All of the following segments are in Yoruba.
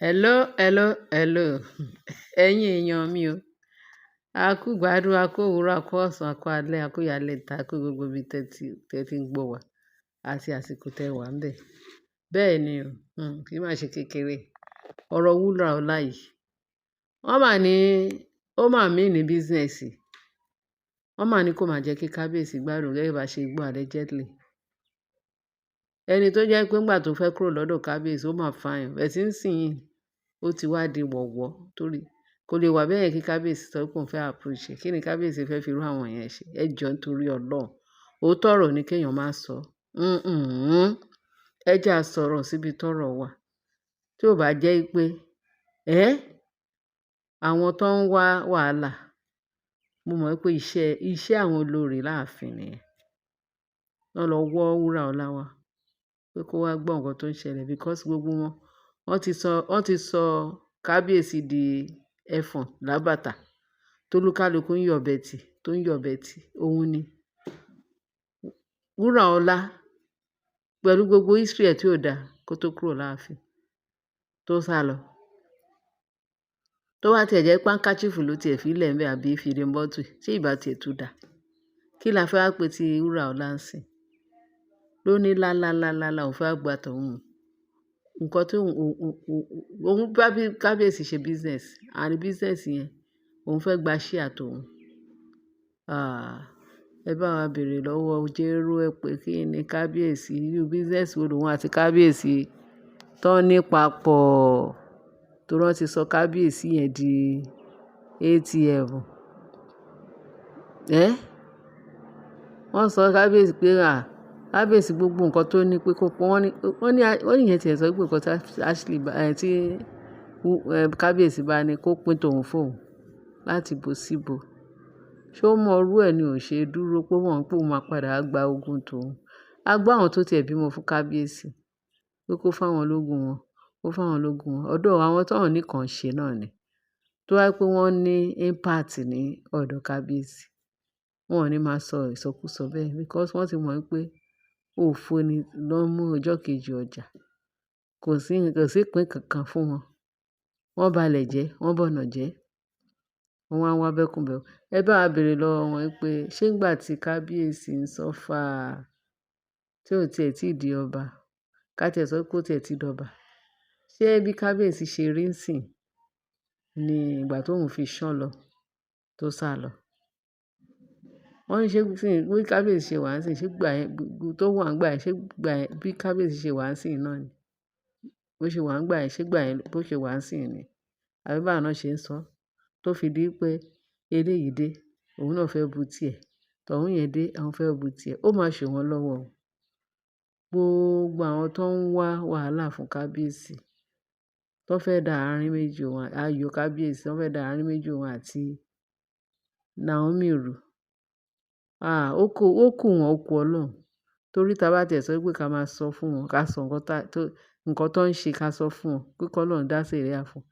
Hello, hello, hello. Ẹ̀yin èèyàn mi o. A kú gbádùn, a kú òwúrọ̀, a kú ọ̀sán, a kú alẹ́, a kú ìyálẹ́ta, a kú gbogbo ibi tẹ́tí ń gbọ́ wa àti àsìkò tẹ́ wà ń bẹ̀. Bẹ́ẹ̀ ni o, kì í máa ṣe kékeré. Ọ̀rọ̀ Wúràọlá yìí. Wọ́n máa ní, ó máa mean ní business. Wọ́n máa ní kó máa jẹ́ kí kábíyèsí gbádùn gẹ́gẹ́ bá ṣe gbọ́ allegedly. Ẹni tó jẹ́ pé nígbà tó fẹ́ kúrò lọ́dọ̀ kábíyèsí, ó máa fine. But nísìnyí, ó ti wá di wọ̀wọ́ torí kò lè wà bẹ́ẹ̀ kí kábíyèsí sọ pé òun fẹ́ approach ẹ. Kí ni kábíyèsí fẹ́ fi irú àwọn yẹn ṣe? Ẹ jọ nítorí Ọlọ́run. Òótọ́ ọ̀rọ̀ ni kí èèyàn máa sọ. Ẹ jẹ́ a sọ̀rọ̀ síbi tọ́rọ̀ wà. Tí ó bá jẹ́ pé, ẹ́, àwọn tó ń wá wàhálà, mo mọ̀ pé iṣẹ́ àwọn olórí láàfin nìyẹn. Wọ́n lọ wọ́ Wúràọlá wá pé kó wá gbọ́ nǹkan tó ń ṣẹlẹ̀ because gbogbo wọn, wọ́n ti sọ kábíyèsí di ẹfọ̀n lábàtà. Tolúkálùkù ń yọ̀bẹ tì, tó ń yọ̀bẹ tì, òun ni. Wúràọlá pẹ̀lú gbogbo history ẹ̀ tí ò dá kó tó kúrò láàfin, tó sálọ. Tó bá tiẹ̀ jẹ́ pé handkerchief ló tiẹ̀ fi lẹ̀ ńbẹ àbí feeding bottle, ṣé ìbá tiẹ̀ tún dà? Kí la fẹ́ wá pé tí Wúràọlá ń sìn? Ló ní lá lá lá lá lá, òun fẹ́ gba tòun. Nǹkan tí òun bá bí kábíyèsí ṣe business, and business yẹn, òun fẹ́ gba share tòun. Ah, ẹ bá wa bèrè lọ́wọ́ Jéró ẹ pé kí ni kábíyèsí, irú business wo lòun àti kábíyèsí tó ní papọ̀. Torí wọ́n ti sọ kábíyèsí yẹn di ATM. Ẹ́, wọ́n sọ kábíyèsí pé à, kábíyèsí gbogbo nǹkan tó ní pé kó pọ́n. Wọ́n ní ìyẹn tí ẹ sọ pé nǹkan tí Ashley bá, tí kábíyèsí bá ní kó pín tòun fún òun láti bó síbò. Ṣé ó mọ irú ẹ ni ò ṣe dúró pé wọ́n pé òun máa padà gba ogún tòun. A gbọ́ àwọn tó ti ẹ̀ bímọ fún kábíyèsí pé kó fáwọn lógún wọn, kó fáwọn lógún wọn. Although àwọn tó ní kan ṣe náà ni. Tó bá jẹ́ pé wọ́n ní impact ní ọ̀dọ̀ kábíyèsí, wọ́n ò ní máa sọ ìsọkúsọ bẹ́ẹ̀ because wọ́n ti mọ̀ pé òfo ni ló ń mú ọjọ́ kejì ọjà. Kò sí ìpín kankan fún wọn. Wọ́n ba lẹ̀ jẹ́, wọ́n bọ̀nà jẹ́. Wọ́n wá ń wá bẹ́kùnbẹ̀kùn. Ẹ bá wa bèrè lọ́wọ́ wọn pé ṣé ìgbà tí kábíyèsí ń suffer tí ò tí ì tí di ọba, ká tí ẹ sọ pé ó tí ẹ ti dọba. Ṣé bí kábíyèsí ṣe rí ńsìn ní ìgbà tó ń fi ṣán lọ, tó sálọ? Wọ́n ní ṣé bí kábíyèsí ṣe wà ńsìn, ṣé ìgbà yẹn tó wà nígbà yẹn, ṣé ìgbà yẹn bí kábíyèsí ṣe wà ńsìn náà ni? Bó ṣe wà nígbà yẹn, ṣé ìgbà yẹn bó ṣe wà ńsìn ni? Àbí báwo náà ṣe ń sọ? Tó fi di pé eléyìí dé, òun náà fẹ́ bu tí ẹ̀. Tọ̀ún yẹn dé, àwọn fẹ́ bu tí ẹ̀. Ó máa ṣe wọ́n lọ́wọ́ o. Gbogbo àwọn tó ń wá wàhálà fún kábíyèsí, tó fẹ́ dá àárín méjì òun, ayò kábíyèsí, tó fẹ́ dá àárín méjì òun àti Naomi rú. Ah, ó kù wọ́n, ó kù Ọlọ́run. Torí tí a bá tiẹ̀ sọ pé ká máa sọ fún wọn, ká sọ nǹkan tó ń ṣe ká sọ fún wọn pé kí Ọlọ́run dá sẹ̀ríà fún wọn.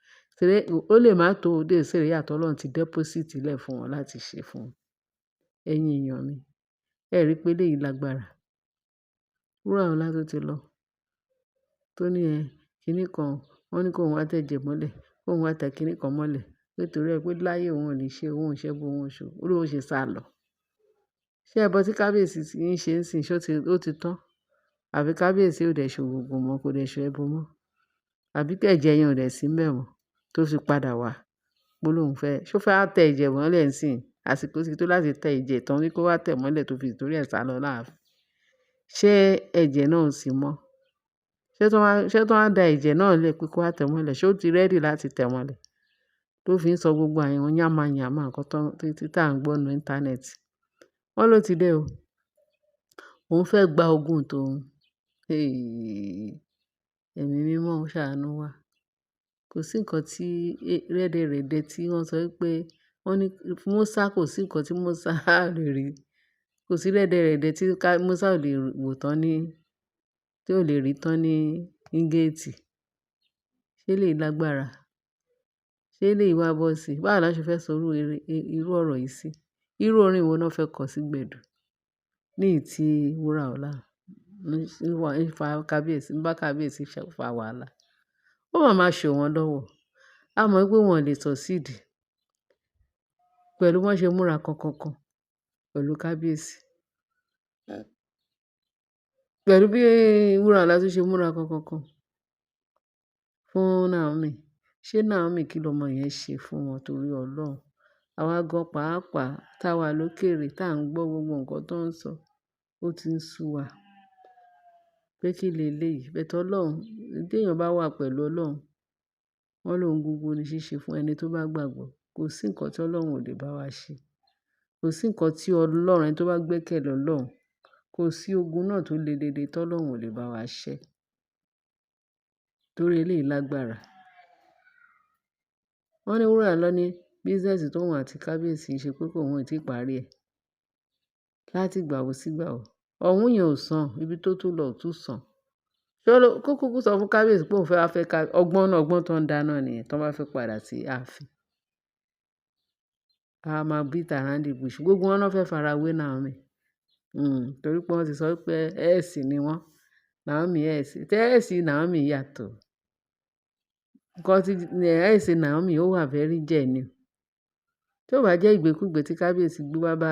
Ó lè má tó dé sẹ̀ríà tó Ọlọ́run ti deposit lẹ̀ fún wọn láti ṣe fún wọn. Ẹ̀yin èèyàn mi, ẹ rí pé eléyìí lágbára. Wúràọlá tó ti lọ, tó ní ẹ, kíní kan, wọ́n ní kó òun wá tẹ̀jẹ̀ mọ́lẹ̀, kó òun wá tẹ kíní kan mọ́lẹ̀. Nítorí ẹ pé láyé òun ò ní ṣe, òun ò ṣe bó òun ṣe, ó lóun ṣe sálọ. Ṣé ẹbọ tí kábíyèsí ń ṣe ń sìn, ṣé ó ti tán? Àbí kábíyèsí ò dẹ̀ ṣe ògùngùn mọ́, kò dẹ̀ ṣe ẹbọ mọ́? Àbí kí ẹ̀jẹ̀ yẹn ò dẹ̀ sí ńbẹ̀ mọ́ tó fi padà wá? Pé ó lóun fẹ́, ṣé ó fẹ́ wá tẹ ẹ̀jẹ̀ mọ́lẹ̀ ńsìn? Àsìkò ti tó láti tẹ ẹ̀jẹ̀ tán ní kó wá tẹ̀ mọ́lẹ̀ tó fi torí ẹ̀ sálọ láàfin. Ṣé ẹ̀jẹ̀ náà ò sí mọ́? Ṣé tó wá da ẹ̀jẹ̀ náà lẹ̀ pé kó wá tẹ̀ mọ́lẹ̀, ṣé ó ti ready láti tẹ̀ mọ́lẹ̀? Tó fi ń sọ gbogbo àwọn yàmá yàmá nǹkan tó tí à ń gbọ́ nínú íńtánẹ́ẹ̀tì. Wọ́n ló ti dé o. Òun fẹ́ gba ogún tòun. Hey, ẹ̀mí mímọ́ ṣàánú wá. Kò sí nǹkan tí rẹ́dẹ̀rẹ́dẹ́ tí wọ́n sọ wípé wọ́n ní Musa, kò sí nǹkan tí Musa lè rí. Kò sí rẹ́dẹ̀rẹ́dẹ́ tí Musa ò lè wò tán ní, tí ò lè rí tán ní géètì. Ṣé eléyìí lágbára? Ṣé eléyìí wá bọ́ sí? Báwo la ṣe fẹ́ sọ irú ọ̀rọ̀ yìí sí? Irú orin wo náà fẹ́ kọ sí gbẹ̀du? Ní ìyí tí Wúràọlá ń fa kábíyèsí, ń bá kábíyèsí fa wàhálà. Ó máa máa ṣò wọ́n lọ́wọ́. A mọ̀ pé wọ́n ò lè succeed pẹ̀lú wọ́n ṣe múra kankankan pẹ̀lú kábíyèsí. Pẹ̀lú bí Wúràọlá tún ṣe múra kankankan fún Naomi. Ṣé Naomi, kí lọmọ yẹn ṣe fún wọn torí Ọlọ́run? Àwa gan pàápàá tá wà lókèèrè tá ń gbọ́ gbogbo nǹkan tó ń sọ, ó ti ń sú wa. Pé kí le léyìí? But Ọlọ́run, tí èèyàn bá wà pẹ̀lú Ọlọ́run, wọ́n lóhun gbogbo ní ṣíṣe fún ẹni tó bá gbàgbọ́. Kò sí nǹkan tí Ọlọ́run ò lè bá wa ṣe. Kò sí nǹkan tí Ọlọ́run, ẹni tó bá gbẹ́kẹ̀lé Ọlọ́run, kò sí ogun náà tó le lele tí Ọlọ́run ò lè bá wa ṣẹ́. Torí eléyìí lágbára. Wọ́n ní Wúràọlá ní business tóun àti kábíyèsí ń ṣe pé kò wọ́n ò tí ì parí ẹ̀. Láti ìgbà wo sí ìgbà wo. Ọ̀hún yẹn ò sàn, ibi tó tún lọ ò tún sàn. Ṣé ó kó kúkú sọ fún kábíyèsí pé òun fẹ́ wá fẹ́ ká ọgbọ́n náà, ọgbọ́n tó ń dáná nìyẹn tó bá fẹ́ padà sí ààfin. A máa beat around the bush. Gbogbo wọn náà fẹ́ fara wé Naomi. Torí pé wọ́n ti sọ pé ex ni wọ́n. Naomi ex. Tẹ́ ex Naomi yàtọ̀. Nǹkan tí ex Naomi ó wà very genuine. Tí ó bá jẹ́ ìgbékúgbé tí kábíyèsí gbé wá bá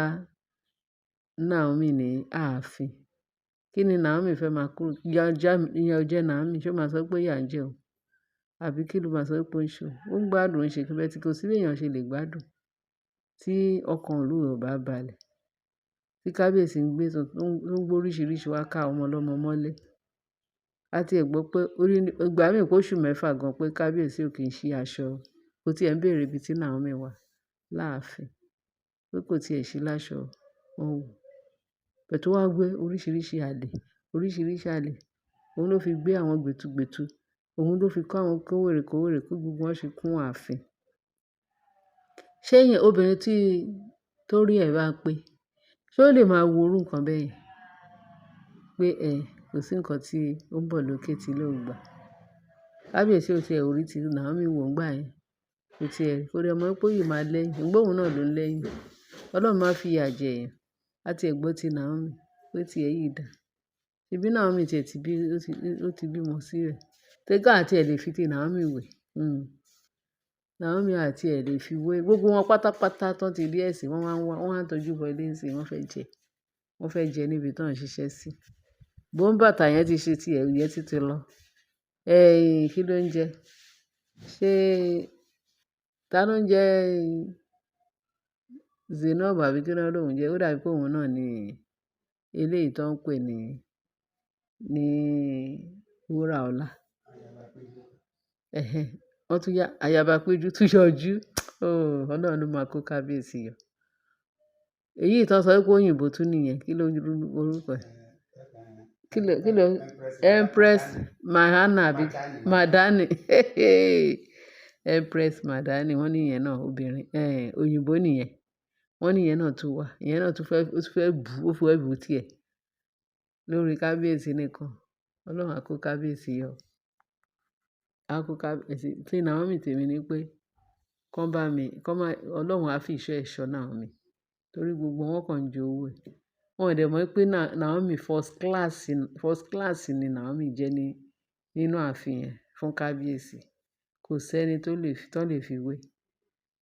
Naomi ní ààfin, kí ni Naomi fẹ́ máa kúrò? Ìyà ò jẹ Naomi, ṣé ó máa sọ pé ìyà ń jẹ òun? Àbí kí ló máa sọ pé ó ń ṣe òun? Ó ń gbádùn, ó ń ṣe kí bẹ́ẹ̀ tí kò sí bí èèyàn ṣe lè gbádùn tí ọkàn ìlú ò bá balẹ̀. Tí kábíyèsí ń gbé tó ń gbé oríṣiríṣi wá ká ọmọ ọlọ́mọ mọ́lé. A ti ẹ̀ gbọ́ pé orí ìgbà mí pé oṣù mẹ́fà gan pé kábíyèsí ò kí ń ṣí aṣọ. Kò tí ẹ̀ ń bèèrè ibi tí Naomi wà láàfin. Pé kò tí ẹ̀ ṣí láṣọ wọ́n wò. But ó wá gbé oríṣiríṣi àlè, oríṣiríṣi àlè. Òun ló fi gbé àwọn gbẹtugbẹtu. Òun ló fi kó àwọn kówèrè kówèrè kí gbogbo wọn ṣe kún ààfin. Ṣé èèyàn obìnrin tí tó rí ẹ̀ bá pé, ṣé ó lè máa wo irú nǹkan bẹ́ẹ̀ yẹn? Pé ẹ, kò sí nǹkan tí ó ń bọ̀ lókè tí ilẹ̀ ò gbà. Kábíyèsí ò tí è rí tí Naomi wò nígbà yẹn. Kò tí è rí. Kò dẹ̀ mọ̀ pé ó yìí máa lẹ́yìn. Ṣùgbọ́n òun náà ló ń lẹ́yìn. Ọlọ́run máa fi ìyà jẹ èèyàn. A ti ẹ̀ gbọ́ ti Naomi pé tí ẹ yìí dà. Ṣebí Naomi tí ẹ ti bí, ó ti bímọ sí rẹ̀. Tẹ́ ká àti ẹ lè fi ti Naomi wé. Naomi àti ẹ lè fi wé. Gbogbo wọn pátápátá tó ti rí ẹ̀sìn, wọ́n máa ń wá, wọ́n máa ń tọ́jú bọ ilé ńsìn, wọ́n fẹ́ jẹ. Wọ́n fẹ́ jẹ níbi tí wọ́n ń ṣiṣẹ́ sí. Bọ́ńbàtà yẹn ti ṣe ti ẹ̀, ìyẹn ti ti lọ. Ẹ̀, kí ló ń jẹ? Ṣé ta ló ń jẹ Zainab àbí kí ló ń jẹ? Ó dàbí pé òun náà ni eléyìí tó ń pè ní Wúràọlá. Ẹ̀hẹn. Wọ́n tún yá ayaba péjú tún yọjú. Oh, Ọlọ́run ló máa kó kábíyèsí yọ. Èyí tó ń sọ pé òyìnbó tún nìyẹn. Kí ló ń orúkọ ẹ̀? Kí ló Empress Mahana àbí Madani. Empress Madani wọ́n ní ìyẹn náà obìnrin, òyìnbó nìyẹn. Wọ́n ní ìyẹn náà tún wà. Ìyẹn náà tún fẹ́, ó tún fẹ́ bù, ó fẹ́ bù tí ẹ̀ lórí kábíyèsí nìkan. Ọlọ́run á kó kábíyèsí yọ. Á kó kábíyèsí. Tí Naomi tèmi ní pé kó bá mi, kó má, Ọlọ́run á fi ìṣọ́ ẹ̀ ṣọ́ Naomi. Torí gbogbo wọn kàn ń jowú ẹ̀. Wọn ò dẹ̀ mọ̀ pé Naomi first class ni Naomi jẹ́ ní, nínú ààfin yẹn fún kábíyèsí. Kò sí ẹni tó lè fi, tó lè fi wé.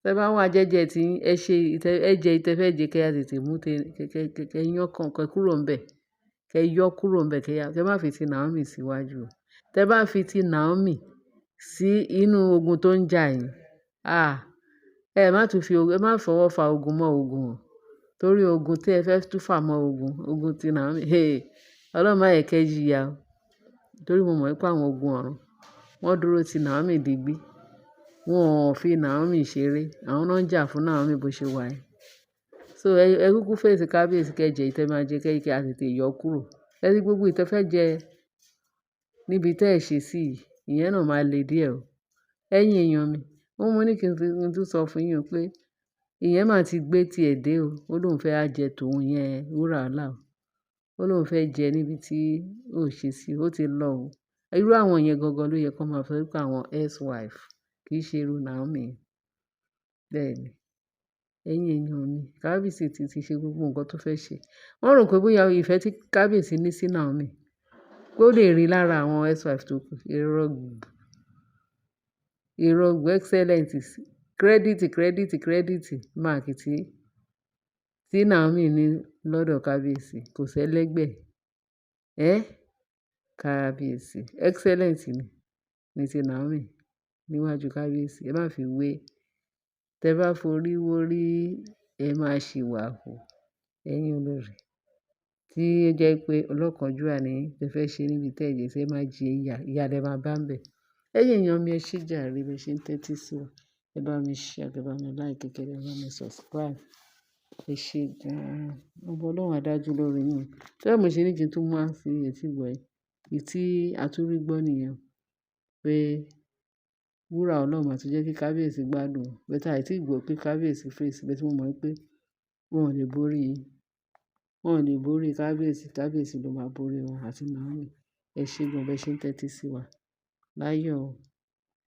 Tẹ bá wá jẹ́jẹ́ tí ẹ ṣe, ẹ jẹ ìtẹ́ fẹ́ jẹ kí ẹ tètè mú tẹ, kẹ yán kan, kẹ kúrò níbẹ̀. Kẹ yọ kúrò níbẹ̀ kẹ má fi ti Naomi síwájú. Tẹ bá fi ti Naomi sí inú ogun tó ń jà yín, ah, ẹ má tún fi, ẹ má fọwọ́ fa ogun mọ́ ogun o. Torí ogun tí ẹ fẹ́ tún fà mọ́ ogun, ogun ti Naomi, hey, Ọlọ́run má jẹ kí ẹ jìyà o. Torí mo mọ̀ pé àwọn ogun ọ̀run, wọ́n dúró ti Naomi digbí. Wọn ò fi Naomi ṣeré. Àwọn náà ń jà fún Naomi bó ṣe wà yẹn. So ẹ kúkú face kábíyèsí kí ẹ jẹ ìtẹ́ máa jẹ kí ẹ tètè yọ kúrò. Ẹ rí gbogbo ìtẹ́ fẹ́ jẹ níbi tí ẹ ṣe sí yìí, ìyẹn náà máa le díẹ̀ o. Ẹ̀yin èèyàn mi, wọ́n mú ní kí n tún sọ fún yín pé ìyẹn máa ti gbé tí ẹ dé o. Ó lóun fẹ́ á jẹ tòun yẹn Wúràọlá o. Ó lóun fẹ́ jẹ níbi tí ó ṣe sí, ó ti lọ o. Irú àwọn yẹn gangan ló yẹ kó máa sọ wípé àwọn ex-wife kì í ṣe irú Naomi. Bẹ́ẹ̀ ni. Ẹ̀yin èèyàn mi, kábíyèsí ti ṣe gbogbo nǹkan tó fẹ́ ṣe. Wọ́n rò pé bóyá ìfẹ́ tí kábíyèsí ní sí Naomi, pé ó lè rí lára àwọn ex-wife tó kù. Irọ́. Ìrọ̀gbọ̀ excellent, credit, credit, credit mark tí Naomi ní lọ́dọ̀ kábíyèsí kò sẹ́lẹ́gbẹ́. Ẹ́ kábíyèsí, excellent ni ti Naomi níwájú kábíyèsí. Ẹ má fi wé. Tẹ bá forí wórí, ẹ máa ṣìwàhù. Ẹ̀yin olórí tí ó jẹ́ pé ọlọ́kànjúà ni tẹ fẹ́ ṣe níbi tẹ́ ẹ jẹ́ ṣé ẹ máa jẹ ìyà, ìyà lẹ máa bá ń bẹ̀. Ẹ̀yin èèyàn mi, ẹ ṣé jàre bí ẹ ṣe ń tẹ́tí sí wa. Ẹ bá mi share, ẹ bá mi like, kẹ́ ẹ bá mi subscribe. Ẹ ṣé gan-an. Ọba Ọlọ́run á dájú lórí yín. Torí ẹ mo ṣe ní kí n tún mú wá sí etí ìgbọ́ yín. Èyí tí a tún rí gbọ́ nìyẹn pé wúrà Ọlọ́run máa tún jẹ́ kí kábíyèsí gbádùn. But a tí gbọ́ pé kábíyèsí face, but mo mọ̀ pé wọn ò lè borí, wọn ò lè borí kábíyèsí. Kábíyèsí ló máa borí wọn àti Naomi. Ẹ ṣé gan bí ẹ ṣe ń tẹ́tí sí wa. Láyọ̀ o.